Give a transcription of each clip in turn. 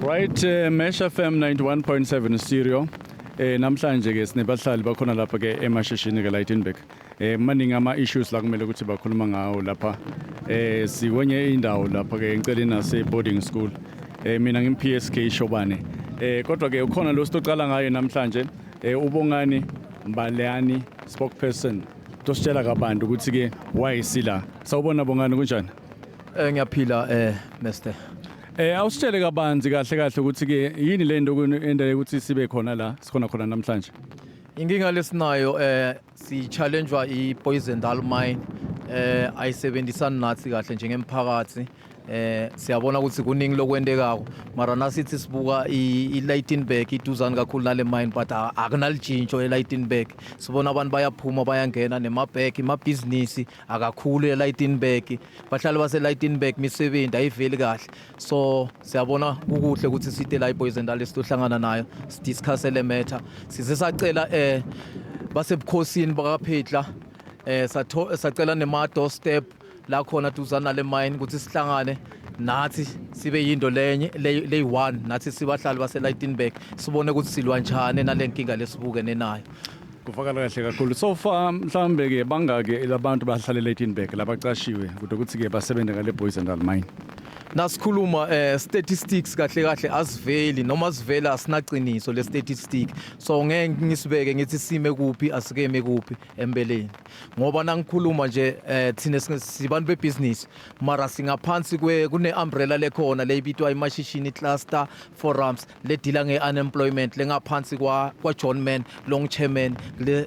Right, Mesh FM 91.7 stereo. Namhlanje ke sinebahlali bakhona lapha ke emashishini ke Lydenburg. Maningi ama issues la kumele ukuthi bakhuluma ngawo lapha. Sikwenye indawo lapha ke ngicela nase boarding school. Mina ngim PSK Shobane. Kodwa ke ukhona lo sitocala ngayo namhlanje, uBongani Mbaleyani, spokesperson. Tositshela kabantu ukuthi ke why sila. Sawubona Bongani, kunjani? Ngiyaphila, Mr. Awusitshele kabanzi kahle kahle ukuthi ke yini le nto enda ukuthi sibe khona la sikhona khona namhlanje. Inkinga lesinayo, si challengewa i-Booysendal Mine, ayisebenzisani nathi kahle njengemphakathi. Siyabona ukuthi kuningi lokwentekako, mara nasithi sibuka i-Lydenburg iduzane kakhulu nale mine, but akunalitshintsho e-Lydenburg. Sibona abantu bayaphuma, bayangena nemabhek, imabhizinisi akakhulu e-Lydenburg. Bahlali base-Lydenburg, imisebenzi ayiveli kahle, so siyabona kukuhle ukuthi site la i-Booysendal, sitohlangana nayo, sidiscuss le matter. Size sacela basebukhosini bakaPhetla, sacela nema doorstep la khona duzane nale mine ukuthi sihlangane nathi, sibe yinto lenye leyi-one nathi sibahlali base-Lydenburg, sibone ukuthi silwa njani nale nkinga lesibukene nayo. Kuvakala kahle kakhulu. So far mhlambe ke bangake labantu bahlale Lydenburg labacashiwe kude ukuthi ke basebenze ngale Booysendal Mine? Nasikhuluma statistics kahle kahle asiveli, noma sivela asinaqiniso le statistic, so ngeke ngisibeke ngithi sime kuphi, asikeme kuphi empeleni, ngoba nangikhuluma nje, thina sibantu bebusiness, mara singaphansi kwe kune umbrella lekhona leyibitwa iMashishini Cluster Forums, ledila nge-unemployment, lengaphansi kwa John Mann long chairman le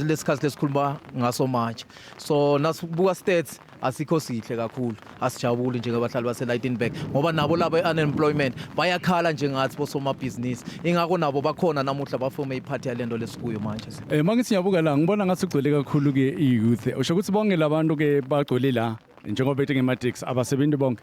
lesikhathi lesikhuluma ngaso manje. So nasibuka stats, asikho sihle kakhulu, asijabuli njengabahlali base-Lydenburg, ngoba nabo laba i-unemployment bayakhala njengathi bosomabhizinisi, ingakho nabo bakhona namuhla, bafome iphathi yalento lesikuyo manje. Mangithi ngiyabuka la, ngibona ngathi ugcwele kakhulu ke i-youth. Usho ukuthi bonke labantu ke bagcwele la njengoba bethe ngema-taxi abasebenzi bonke?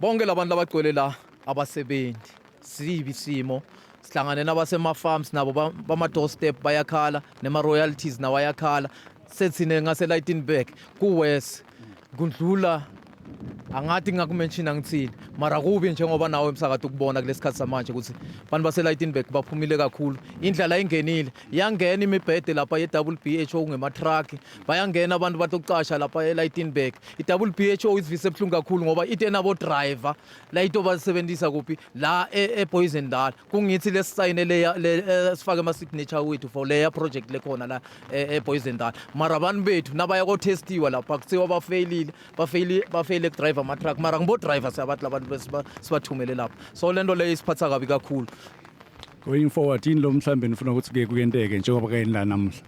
Bonke labantu abagcwele la abasebenzi. Sibi isimo, sihlangane nabasema-farms nabo bama-doorstep bayakhala, nema-royalties nawo ayakhala. Sethine ngase-Lydenburg ku-west kundlula, angathi ngingakumenshina ngithini, mara kubi njengoba nawe emsakade ukubona kulesikhathi samanje ukuthi abantu base-Lydenburg baphumile kakhulu. Indlala ingenile, iyangena imibhede lapha ye-WBHO ngema-truck, bayangena abantu batokucasha lapha e-Lydenburg. I-WBHO isivise ebuhlungu kakhulu ngoba ite nabo driver la ito basebenzisa kuphi la e-Booysendal, kungithi lesisayine leya sifake ama-signature wethu for leya project lekhona la e-Booysendal, mara abantu bethu nabaya kotestiwa lapha kuthiwa bafeyilile, bafeyile, bafeyile kudrive ama-truck, mara ngibo-driver siyabathi labantu sibathumele lapha. So le nto leyo isiphatha kabi kakhulu. Going forward, yini lo mhlambe nifuna ukuthi ke kuyenteke njengoba ke la namuhla?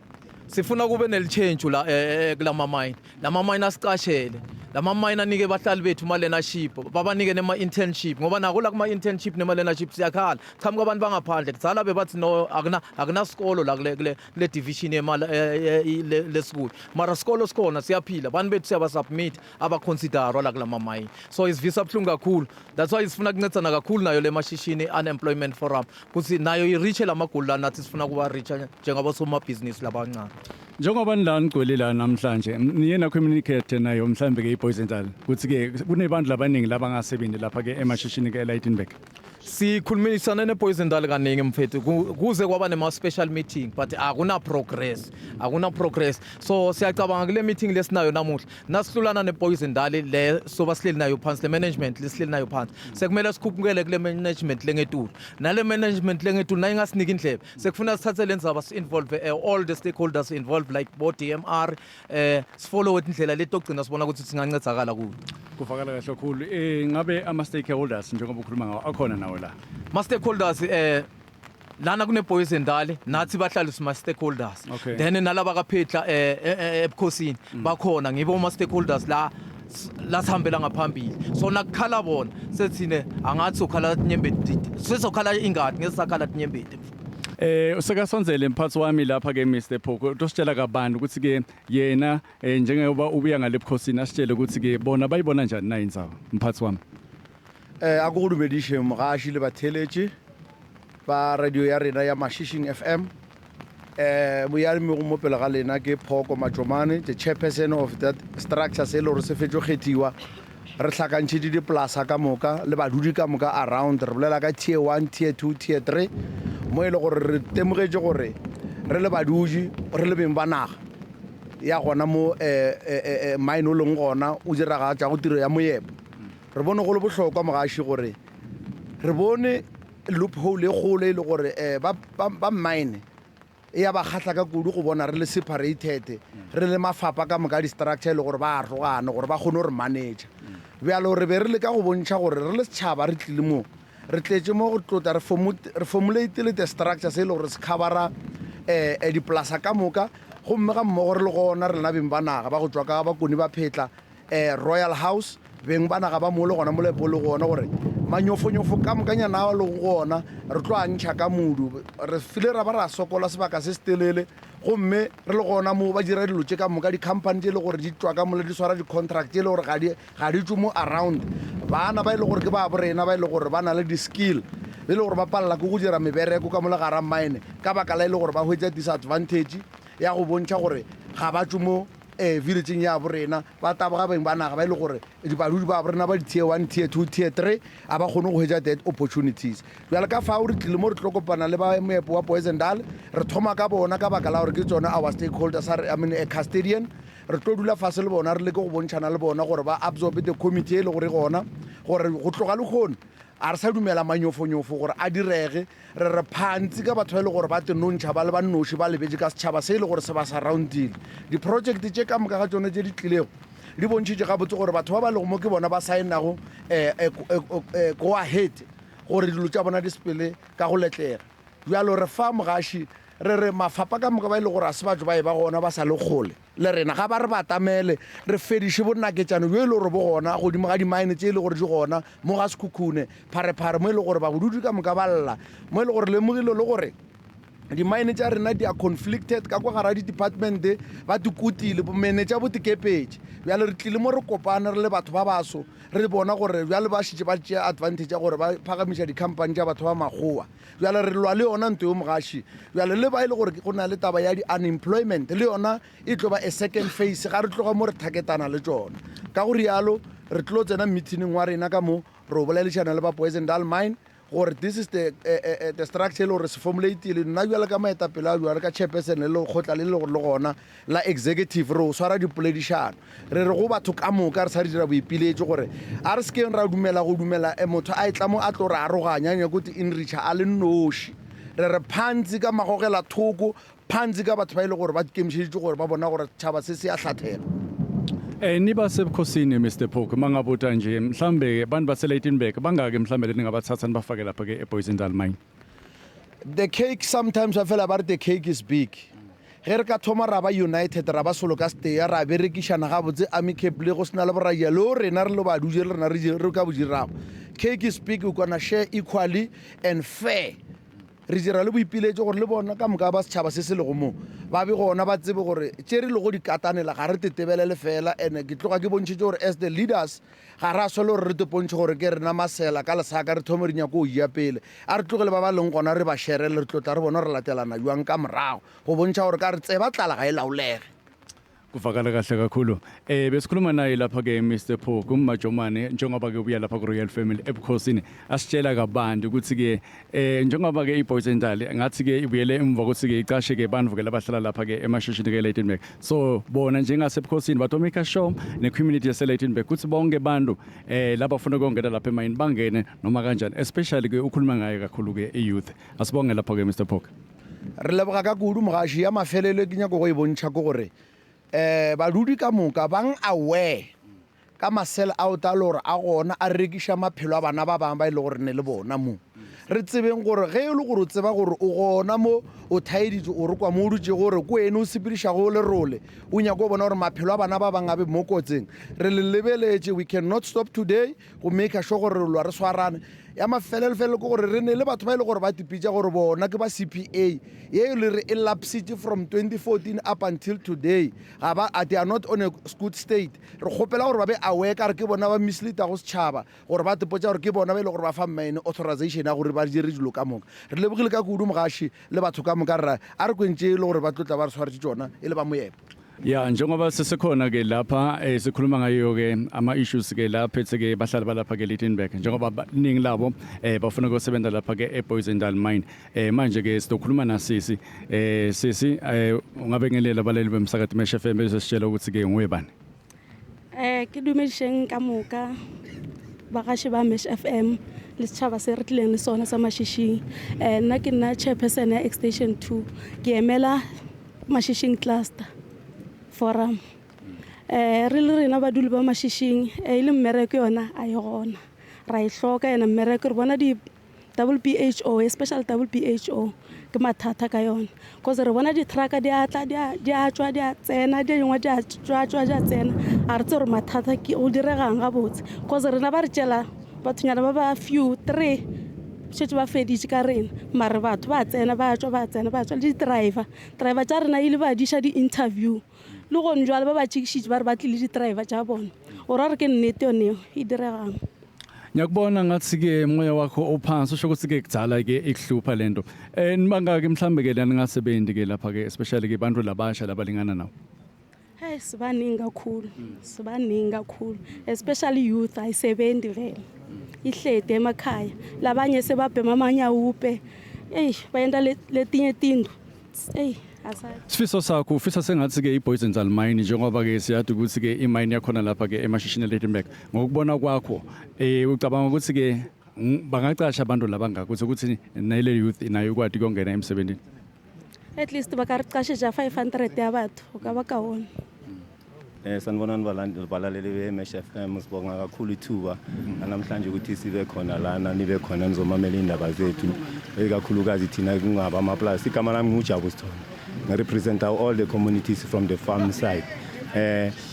Sifuna kube nelichange la kulama mine. Lama mine asicashele, lama mine anike bahlali bethu ma-learnership, babanike nema-internship, ngoba nako la kuma-internship nema-learnership siyakhala, chamuka abantu bangaphandle. Kudzala bebathi no, akunasikolo la kule division yemali lesikuyo, mara sikolo sikhona, siyaphila, abantu bethu siyabasubmit, abaconsiderwa la kulama mine. So isivisa buhlungu kakhulu. That's why sifuna kuncedisana kakhulu nayo le Mashishini Unemployment Forum ukuthi nayo i-reache lamagoli la nathi sifuna kuba-reacha njengabosomabhizinisi labancane. Njengoba nila nigcwele la namhlanje, niye na communicate nayo mhlambe ke iBooysendal ukuthi ke kunebantu labaningi labangasebenzi lapha ke emashishini ke eLydenburg? Sikhulumisana ne-Booysendal kaningi mfethu, kuze kwaba nema-special meeting, but akuna progress, akuna progress. So siyacabanga kule meeting lesinayo namuhla, nasihlulana ne-Booysendal le soba sihleli nayo phansi, le management lesihleli nayo phansi, sekumele sikhuphukele kule management lengetulu, nale management lengetulu nayo ingasinika indlebe, sekufuna sithathe le ndzaba, si-involve all the stakeholders involved like bo-DMR, sifollowe indlela letogcina sibona ukuthi singancedzakala kuyo. Kuvakala kahle kakhulu. Ngabe ama stakeholders njengoba ukhuluma ngawo akhona nawo la? Ma stakeholders, lana kune Booysendal, nathi bahlali sima stakeholders. Then nalaba kaPhetla ebukhosini bakhona, ngibo ma stakeholders la la sihambela ngaphambili. So nakukhala bona, sethine angathi sokhala tinyembeti, sesokhala ingadi ngesakhala tinyembeti. Usekasondzele mphathi wami lapha ke Mr Phoko, tositshela kabantu ukuthi ke yena njengoba ubuya ngale bukhosini, asitshele ukuthi ke bona bayibona njani na indzawo, mphathi wami. A ko go dumediše mogaši le batheletše ba radio ya rena ya Mashishing FM. Moyalemi go mo pele ga lena ke Phoko Majomane, the chairperson of that structure se e le gore se fetšo kgethiwa. Re hlakantšhitše dipolasa ka moka le badudi ka moka around, re bolela ka tier 1, tier 2, tier 3, mo e le gore re temogetše gore re le badudi, re le beng ba naga ya gona mo mine o leng gona o diragatšago tiro ya moepo. Re bone go le bohlokwa, mogaši, gore re bone loophole e kgolo e le gore ba mine e ya ba kgahla ka kudu go bona re le separated, re le mafapa ka moka di-structure e le gore ba arogane gore ba kgone go re manager. Bjalo re be re leka go bontšha gore re le setšhaba re tlile mo, re tletše mo go tlotla re formulate le the structure se e le gore se covera dipolasa ka moka, gomme ga mmogo re le gona re lena beng ba naga ba go tšwa ka Bakoni ba Phetla, Royal House, beng ba naga ba mo le gona molepo le gona, gore manyofonyofo ka mokanyana a lego gona re tlo a ntšha ka modu. Re file ra ba ra sokola sebaka se se telele, gomme re le gona mo ba dira dilo tše ka moka, di-company tše e le gore di tšwa ka mole di swara di-contract tše e le gore ga di tšwe mo around, bana ba e le gore ke ba borena ba e le gore ba na le di-skill, e le gore ba palela ke go dira mebereko ka mo le gara mine ka baka la e le gore ba hwetša disadvantage ya go bontšha gore ga ba tšwe mo villageng ya borena. Ba taboga beng ba naga ba e le gore badudi ba borena ba di-tier 1, tier 2, tier 3 a ba kgone go hwetša that opportunities. Bjale ka fao re tlile mo, re tlo kopana le ba moepo wa Booysendal. Re thoma ka bona ka baka la gore ke tsone our stakeholders, I mean, a custodian. Re tlo dula fase le bona, re leke go bontšhana le bona gore ba absorb the committee e le gore gona gore go tloga le kgone a re sa dumela manyofonyofo gore a direge. Re phantsi ka batho ba e le gore ba tenontšha ba le ba nnoši, ba lebetse ka setšhaba se e le gore se ba surroundile. Diprojekte tše ka moka ga tsone tše di tlilego di bontšhitše gabotse gore batho ba ba lego mo ke bona ba saenago go ahead gore dilo tša bona di sepele ka go letlega. Bjalo re fa, mogaši, re re mafapa ka moka ba e le gore a se batho ba e ba gona ba sa le kgole le rena, ga ba re batamele, re fediše bonaketšano bjo e le gore bo gona godimo ga dimaene tše e le gore di gona mo ga Sekhukhune pharephare, mo e le gore babodudi ka moka ba lla, mo e le gore lemogile le gore dimaene tša rena di a conflicted ka kwa gara di-department, ba di kutile bomenetša bo tekepetše. Bjale re tlile mo, re kopane re le batho ba baso, re bona gore bjale ba šetše ba tšea advantage ya gore ba phagamiša di-company tša batho ba makgowa. Bjale re lwa le yona nto yo, mogaši. Bjale le ba e le gore go na le taba ya di-unemployment, le yona e tlo ba a second phase ga re tloga mo re thaketana le tsona. Ka go rialo re tlo tsena meetingeng wa rena ka mo re o boledišana le ba Booysendal Mine gore this is the structure e le gore se formulatile. Nna bjale ka moetapele a bjale ka chairperson le lekgotla le le gore le gona la executive, re o swara dipoledišano, re re go batho ka moka re sa re dira boipiletšo gore a re sekeng ra dumela go dumela motho a e tla mo a tlo re aroganya, nyako te enricha a le nnoši. Re re phantsi ka magogela thoko, phantsi ka batho ba e le gore ba ikemišeditše gore ba bona gore setšhaba se se a hlathela. Niba sebukhosini, Mr Phoko, mangabuta nje, mhlambe bantu base-Lydenburg bangaki mhlambe leningabathatha nibafake lapha ke eBooysendal Mine? The cake, sometimes ba fela ba re the cake is big. Ge re ka thoma ra ba united, ra ba solo ka steya, ra berekišana gabotse amicably, go sena le boraia le o rena re le badudi le rena re ka bo dirago, cake is big, we gonna share equally and fair. Re dira le boipiletšo gore le bona ka moka ba setšhaba se se lego mo ba be gona, ba tsebe gore tše re lego di katanela ga re tetebelele fela. And ke tloga ke bontšhitše gore as the leaders ga re a swanela gore re tepontšhe gore ke rena masela ka lesaka, re thome re nyako go ya pele. A re tlogele ba ba leng gona, re ba sherele, re tlotla re bona re latelana jwang ka morago, go bontšha gore ka re tseba tlala ga e laolege. Kuvakala kahle kakhulu. Besikhuluma naye lapha ke Mr Phoko Majomane, njengoba ke ubuya lapha ku Royal Family ebukhosini, asitshela kabanti ukuthi ke njengoba ke iBooysendal ngathi ke ibuyele emva ukuthi ke icashe ke bantu ke labahlala lapha ke emashishini ke Lydenburg. So bona njengasebukhosini bato make sure ne community yase Lydenburg ukuthi bonke bantu labafuna ukungena lapha emayini bangene noma kanjani, especially ke ukhuluma ngaye kakhulu ke i-youth. Asibonge lapha ke Mr Phoko. Re leboga ka kudu, mogaši. Ya mafelelo ke nyako go e bontšha ke gore badudi ka moka bang aware ka ma-sell out a le gore a gona a rekiša maphelo a bana ba bangwe ba e le gore ne le bona mo. Re tsebeng gore ge e le gore o tseba gore o gona mo o thaeditše, o re kwa mo o dutše gore ko ene o sepedišago lerole, o nyako bona gore maphelo a bana ba bangwe a be mo kotsing, re le lebeletše. We cannot stop today go make sure gore re lwa re swarane. Ya mafelelofelo ke gore re ne le batho ba e le gore ba tipitša gore bona ke ba CPA ye e le re e lapsitše from 2014 up until today, ga ba, they are not on a good state. Re kgopela gore ba be aware ka re ke bona ba misleadago setšhaba gore ba tepotša gore ke bona ba e le gore ba fa mine authorization ya gore ba dire dilo ka moka. Re lebogile ka kudu, mogaši, le batho ka moka. Re a re kwentše e le gore ba tlotla ba re tshwaretše tsona e le ba moepo. Ya, njengoba sesikhona ke lapha sikhuluma ngayo ke ama issues ke la phethe ke bahlali balapha ke Lydenburg, njengoba iningi labo bafuna ukusebenza lapha ke eBooysendal Mine. Manje ke sizokhuluma nasisi. Sisi, ungabe ngelela abaleli bomsakazo Mesh FM bese sitshela ukuthi ke nguye bani? Ke dumedišeng ka moka bagaši ba Mesh FM le setšhaba se re tlileng le sona sa Mashishing. Nna ke nna chairperson ya Extension 2, ke emela Mashishing Cluster Forum. Re le rena baduli ba Mashishing, e le mmereko yona a e gona, ra e hloka ena mmereko. Re bona di WBHO, especially WBHO, ke mathata ka yona, cause re bona di-trucka di a tla, di a tswa, di a tsena, di dingwe di a tswa tswa, di a tsena. A re tse gore mathata ke go diregang gabotse, cause rena ba re tšela bathonyana ba ba few three šetse ba feditše ka rena, mare batho ba tsena, ba tswa, ba tsena, ba tswa. Le di-driver, driver tša rena ile ba diša di-interview le gone jwale, ba ba tšekišitše, ba re ba tlile di-driver tša bona. O ra re ke nnete yone eo e diregang? Ngiyakubona ngathi ke moya wakho ophansi, usho ukuthi ke kudzala ke ikuhlupha lento. Nibangaki mhlambe ke lana ngasebenzi ke lapha ke, especially ke bantu labasha labalingana nawo? Hey, sibaningi kakhulu, sibaningi kakhulu, especially youth ayisebenzi vele, ihlede emakhaya. Labanye sebabhema amanyawupe, eyi, bayenta letinye tinto, eyi, asazi. Sifiso sakho, ufisa sengathi ke iBooysendal Mine, njengoba ke siyazi ukuthi ke imine yakhona lapha ke eMashishini Lydenburg, ngokubona kwakho ucabanga ukuthi ke bangaqasha abantu labangaka ukuthi nale youth nayo ikwazi ukungena emsebenzini? At least ba ka re qashetša 500 ya batho, go ka ba kaone. Sanibonani balaleli be-Mesh FM. Sibonga kakhulu ithuba namhlanje ukuthi sibe khona lana, nibe khona nizomamela indaba zethu, ikakhulukazi thina kungaba amaplasi. Igama lami nguJabu Sithole, ngirepresenta all the communities from the farm side.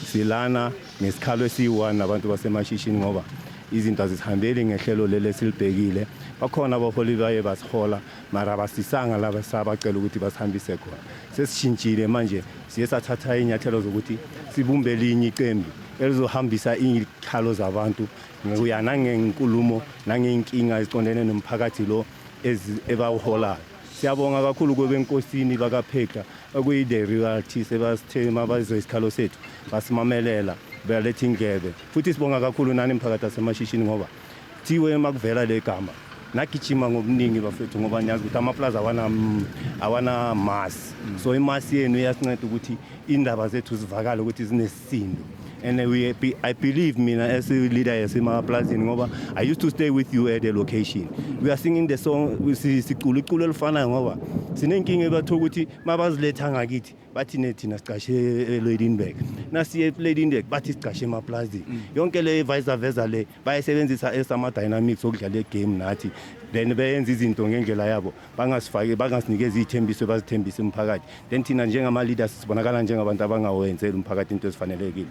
Silana ngesikhalo esiyi-1 nabantu baseMashishini ngoba izinto azisihambeli ngehlelo leli esilibhekile. Bakhona abaholi baye basihola, mara abasisanga laba sabacela ukuthi basihambise khona. Sesishintshile manje, siye sathatha iy'nyathelo zokuthi sibumbe elinye iqembu elizohambisa iy'khalo zabantu ngokuya nangenkulumo nangey'nkinga eziqondene nomphakathi lo ebawuholayo. Siyabonga kakhulu kwebenkosini bakapheka okuyi-the royalty, sebasithe mabazwe isikhalo sethu, basimamelela, baletha indlebe. Futhi sibonga kakhulu nani mphakathi waseMashishini, ngoba thiwe makuvela le gama nagijima ngobuningi bafethu, ngoba niyazi ukuthi amaplaza awana mass, so imass yenu iyasinceda ukuthi indaba zethu zivakale ukuthi zinesisindo. And I believe mina as a leader yasemaplazini, ngoba I used to stay with you at the location, we are singing the song, sicula iculo elifanayo, ngoba sinenkinga ebatho ukuthi mabaziletha ngakithi bathi ne thina sicashe eLydenburg, nasiye eLydenburg bathi sicashe emaplazini. Yonke le vice versa le bayisebenzisa esama dynamics okudlala igame nathi, then beyenza izinto ngendlela yabo, bangasifaki, bangasinikezi iy'thembiso ebazithembisa umphakathi. Then thina njengama-leaders sibonakala njengabantu abangawenzeli umphakathi into ezifanelekile.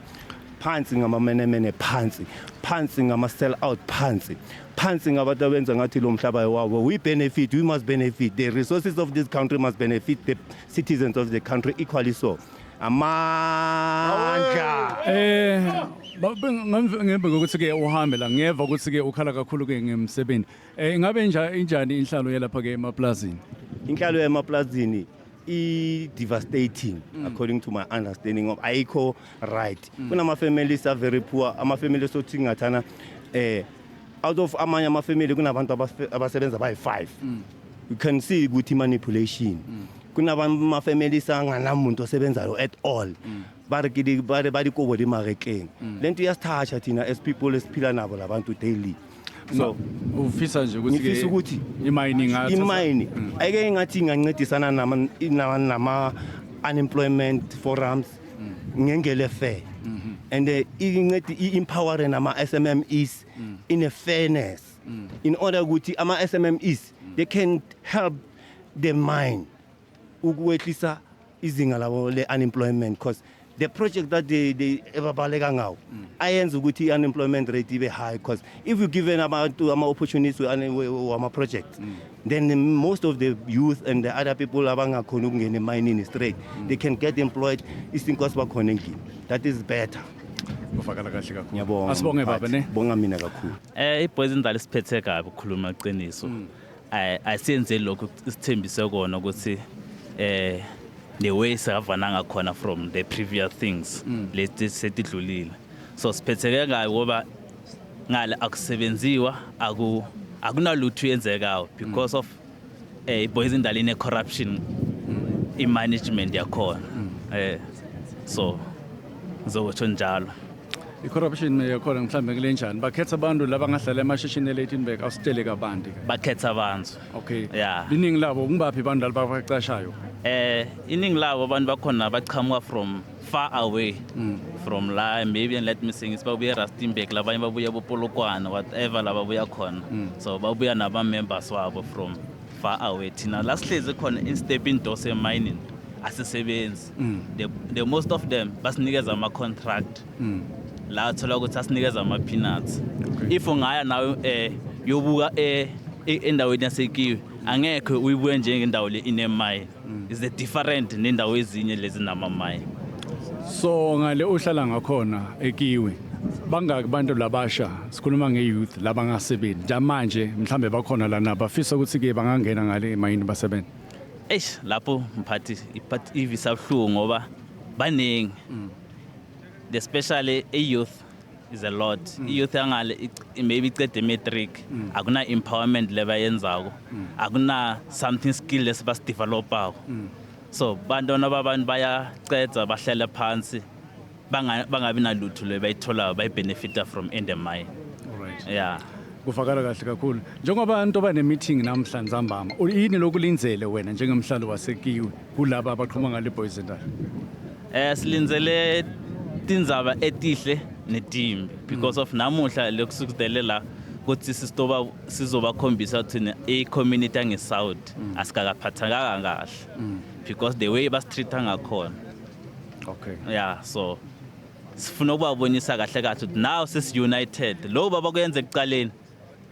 Phansi ngamamenemene, phansi, phansi ngama-sell out, phansi, phansi ngabantu abenza ngathi lo mhlaba wabo. We benefit, we must benefit. The resources of this country must benefit the citizens of the country equally. So amandla. Ngemva kokuthi ke uhambe la, ngiyeva ukuthi ke ukhala kakhulu ke ngemsebenzi. Ingabe injani inhlalo yalapha ke emaplazini? Inhlalo yemaplazini i-devastating according to my understanding of ayikho right. Kunama-families are very poor, ama-families othi ngathana out of amanye ama-family kunabantu abasebenza bayi-5. You can see ukuthi manipulation. Kunama-families anganamuntu osebenzayo at all, ba re ke ba re ba dikobo di magetleng. Le nto iyasithatha thina as people esiphila nabo labantu daily, so Ufisa nje ukuthi ngifisa ukuthi imayini ingathatha imayini ayike ingathi ingancedisana nama unemployment forums ngendlela fair and incedi i-empower nama SMMEs in a fairness, in order ukuthi ama SMMEs they can help the mine ukwehlisa izinga labo le unemployment, because the project that they ebabaleka ngawo ayenza ukuthi i-unemployment rate ibe high, because if you given abantu ama-opportunities wama-projects, then most of the youth and the other people abangakhoni ukungena emayinini straight, they can get employed, isinkwa sibakhona endlini. That is better. Ufakala kahle kakhulu. Ngiyabonga. Asibonge baba ne. Bonga mina kakhulu. IBooysendal isiphethe kabi, ukukhuluma iqiniso. Ayisenzeli lokho isithembise kona ukuthi The way savana ngakhona from the previous things leti setidlulile, so siphetheke kabi ngoba ngale akusebenziwa, akunalutho yenzekayo because of iBooysendal ine corruption, i-management yakhona. So ngizokusho njalo. I-corruption yakhona mhlawumbe kule njani? Bakhetha abantu laba ngahlala emashishini eLaytonburg? Awusitshele kabanti ke. Bakhetha abantu. Liningi labo ngibaphi abantu laba abaqashayo? Iningi labo abantu bakhona baqhamuka from far away from la, maybe, and let me say ngithi babuye Rustenburg, labanye babuye boPolokwane, whatever la babuya khona. So babuya naba members wabo from far away. Thina la sihlezi khona in Stepping Dose mining asisebenzi. The most of them basinikeza ama contract la thola ukuthi asinikeza ama peanuts. If ungaya nawe yobuka endaweni yaseKiwi, angekhe uyibuke njengendawo le inemine, is the different nendawo ezinye lezi nama-mine. So ngale uhlala ngakhona eKiwi, bangaki abantu labasha, sikhuluma nge-youth, labangasebenzi njamanje, mhlambe bakhona lana bafisa ukuthi ke bangangena ngale emayini basebenze? Eish, lapho mphathi, iphathi ivisa buhlungu ngoba baningi, especially a-youth is a lot. I-youth yangale maybe icede matric, akuna empowerment lebayenzako, akuna something skill lesibasidevelopako. So bantwana babantu bayacedza, bahlala phansi, bangabi nalutho lebayitholayo bayibenefita from in the mine. Yeah. Kufakala kahle kakhulu. Njengoba abantu bane-meeting namhla ntsambama, yini lokulindzele wena njengemhlali waseKiwi kulaba abaqhuma ngale Booysendal? Silindzele tindzaba etihle netimbi because of namuhla lokusukudele la ukuthi sistoba sizobakhombisa thina i-community yange-south asikakaphathakanga kahle because the way basitreat-a ngakhona. Yeah, so sifuna ukubabonisa kahle kahle ukuthi now sesi-united, lo baba kuyenza ekuqaleni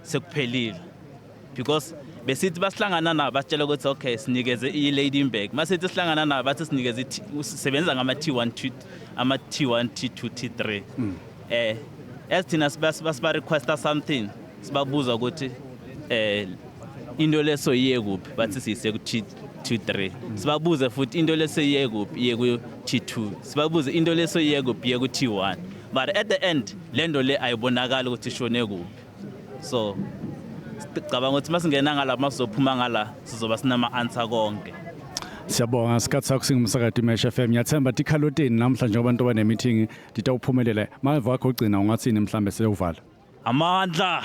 sekuphelile, because besithi basihlangana nabo basitshela ukuthi okay, sinikeze i-Lydenburg. Masithi sihlangana nabo bathi sinikeze sisebenza ngama-T1 T, ama-T1 T2 T3. As thina siba requesta something, sibabuza ukuthi into leso iye kuphi, bathi siyise ku T3. Sibabuze futhi into leso iye kuphi, iye ku T2. Sibabuze into leso iye kuphi, iye ku T1. But at the end lento le ayibonakali ukuthi ishone kuphi. So sicabanga ukuthi masingena ngala, masizophuma ngala, sizoba sinama answer konke. Siyabonga isikhathi sakho singumsakade Mesh FM. Ngiyathemba tikhaloteni namhlanje njengoba abantu bane-meeting ditawuphumelela. Mava wakho ugcina ungathini mhlambe sewuvala? Amandla.